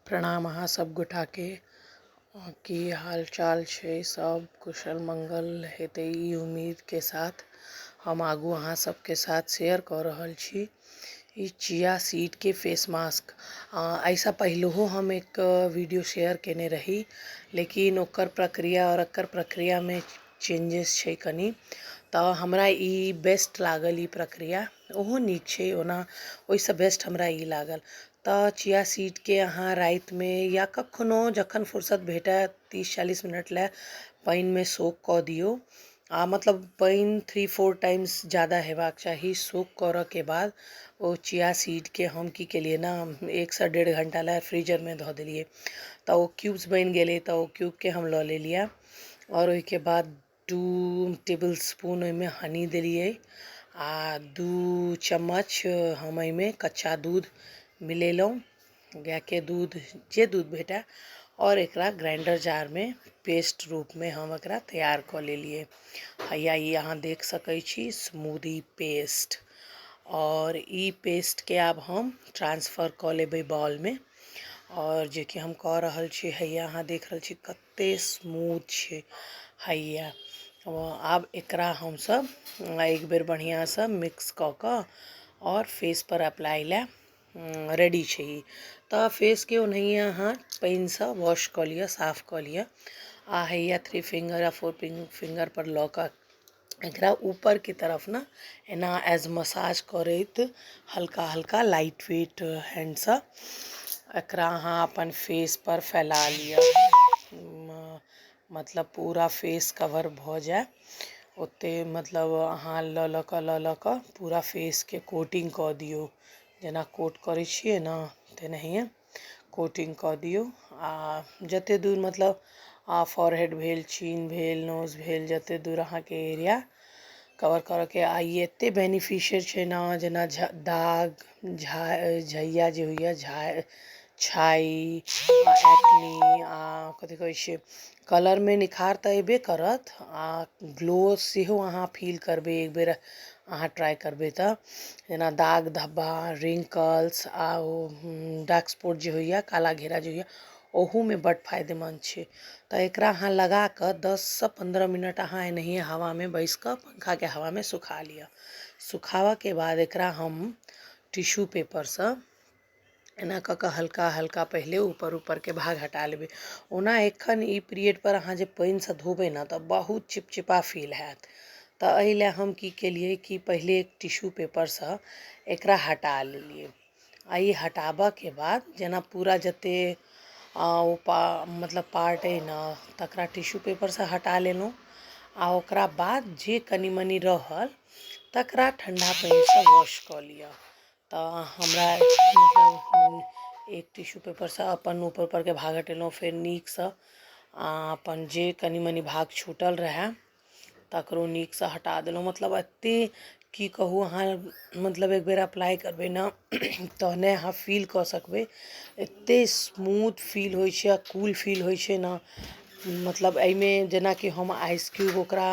प्रणाम अहाँ सब गोटाके। की हाल चाल छै? सब कुशल मंगल हेतै ई उम्मीदके साथ हम आगू अहाँ सबके साथ शेयर कऽ रहल छी ई चिया सीडके फेस मास्क। एहिसँ पहिलहो हम एक वीडियो शेयर केने रही, लेकिन ओकर प्रक्रिया आओर एकर प्रक्रियामे चेंजेस छै कनि, तऽ हमरा ई बेस्ट लागल। ई प्रक्रिया ओहो नीक छै, ओना ओहिसँ बेस्ट हमरा ई लागल। तऽ चिया सीडके अहाँ रातिमे या कखनो जखन फुर्सत भेटय 30-40 मिनट लए पानिमे सोक कऽ दियौ, आ मतलब पानि 3-4 टाइम्स ज्यादा हेबाक चाही। सोक करऽके बाद ओ चिया सीडके हम की केलियै ने, 1सँ 1.5 घंटा लए फ्रीजरमे धऽ देलियै, तऽ ओ क्यूब्स बनि गेलै। तऽ ओ क्यूबके हम लऽ लेलियै आओर ओहिके बाद 2 टेबल स्पून ओहिमे हनी देलियै आ 2 चम्मच हम एहिमे कच्चा दूध मिलेलहुँ, गायके दूध जे दूध भेटए, आओर एकरा ग्राइंडर जारमे पेस्ट रूपमे हम एकरा तैयार कऽ लेलियै। हैया ई अहाँ देख सकै छी स्मूदी पेस्ट। आओर ई पेस्टके आब हम ट्रांसफर कऽ लेबै बाउलमे, आओर जेकि हम कऽ रहल छी। हैया अहाँ देख रहल छी कते स्मूथ छै। हैया आब एकरा हमसब एक बेर बढ़िआँसँ मिक्स कऽ कऽ आओर फेस पर अप्लाई लए रेडी छै ई। तऽ फेसके ओनाहिए अहाँ पानिसँ वॉश कऽ लिअ, साफ कऽ लिअ, आ हैया 3 फिंगर आ 4 फिंगर पर लऽ कऽ एकरा ऊपरके तरफ ने एना एज मसाज करैत हल्का हल्का लाइट वेट हैंडसँ एकरा अहाँ अपन फेस पर फैला लिअ, मतलब पूरा फेस कवर भऽ जाय ओते। मतलब अहाँ लऽ लऽ कऽ लऽ लऽ कऽ पूरा फेसके कोटिंग कऽ दियौ, जेना कोट करै छियै ने तेनाहिए कोटिंग कऽ दियौ। आ जते दूर मतलब फॉरहेड भेल, चीन भेल, नोज भेल, जते दूर अहाँके एरिया कवर करऽके। आ ई एते बेनिफिशियल छै ने, जेना दाग झैया जे होइए, छाइ, एक्नी आ कथी कहै छै, कलरमे निखार तऽ एबे करत आ ग्लो सेहो अहाँ फील करबै एक बेर अहाँ ट्राइ करबै। तऽ जेना दाग धब्बा, रिंकल्स आ ओ डार्क स्पॉट जे होइए, काला घेरा जे होइए, ओहूमे बड्ड फायदेमन्द छै। तऽ एकरा अहाँ लगा कऽ 10सँ 15 मिनट अहाँ एनाहिए हवामे बैसि कऽ पंखाके हवामे सुखा लिअ। सुखाबऽके बाद एकरा हम टिश्यू पेपरसँ एना कऽ कऽ हल्का हल्का पहिले ऊपर ऊपरके भाग हटा लेबै। ओना एखन ई पीरियड पर अहाँ जे पानिसँ धोबै ने तऽ बहुत चिपचिपा फील हैत। तऽ एहि लए हम की केलियै कि पहिले टिश्यू पेपरसँ एकरा हटा लेलियै, आ ई हटाबऽके बाद जेना पूरा जते ओ मतलब पार्ट अइ ने, तकरा टिश्यू पेपरसँ हटा लेलहुँ, आ ओकरा बाद जे कनि मनि रहल तकरा ठण्डा पानिसँ वॉश कऽ लिअ। तऽ हमरा मतलब एक टिश्यू पेपरसँ अपन ऊपर ऊपरके भाग हटेलहुँ, फेर नीकसँ अपन जे कनि मनि भाग छूटल रहए तकरो नीकसँ हटा देलहुँ। मतलब एते की कहू, अहाँ मतलब एक बेर अप्लाइ करबै ने तहने अहाँ फील कऽ सकबै। एते स्मूथ फील होइ छै आ कूल फील होइ छै ने। मतलब एहिमे जेनाकि हम आइस क्यूब, ओकरा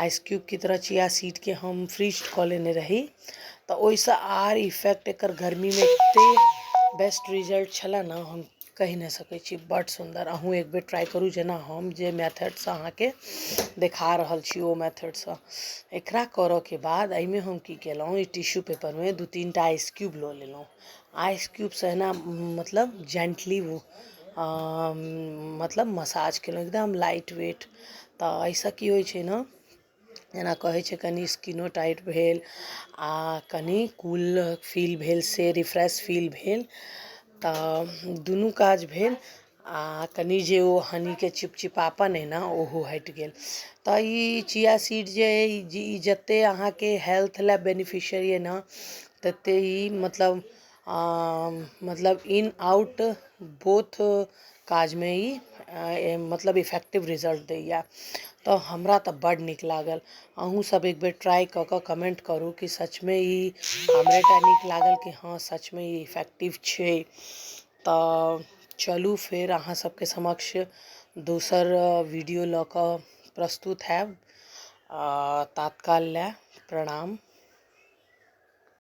आइस क्यूबके तरह चिया सीडके हम फ्रीज कऽ लेने रही, तऽ ओहिसँ आर इफेक्ट एकर गर्मीमे एते बेस्ट रिजल्ट छलए ने, हम कहि नहि सकै छी। बड्ड सुन्दर। अहूँ एक बेर ट्राइ करू, जेना हम जे मेथडसँ अहाँके देखा रहल छी ओ मेथडसँ। एकरा करऽके बाद एहिमे हम की केलहुँ, ई टिश्यू पेपरमे 2-3 टा आइस क्यूब लऽ लेलहुँ। आइस क्यूबसँ एना मतलब जेंटली मतलब मसाज केलहुँ, एकदम लाइट वेट। तऽ एहिसँ की होइ छै ने, जेना कहै छै कनि स्किनो टाइट भेल आ कनि कूल फील भेल, से रिफ्रेश फील भेल। तऽ दुनू काज भेल, आ कनि जे ओ हनीके चिपचिपापन अइ ने, ओहो हटि गेल। तऽ ई चिया सीड जे अइ, ई जते अहाँके हेल्थ लए बेनिफिशियल अइ ने, तते ई मतलब इन आउट बोथ काजमे ई मतलब इफेक्टिव रिजल्ट दैया। तऽ हमरा तऽ बड्ड नीक लागल। अहूँ सब एक बेर ट्राइ कऽ कऽ कमेंट करू कि सचमे ई हमरेटा नीक लागल कि हँ सचमे ई इफेक्टिव छै। तऽ चलू, फेर अहाँ सबके समक्ष दोसर वीडियो लऽ कऽ प्रस्तुत हैब। तात्काल लए प्रणाम।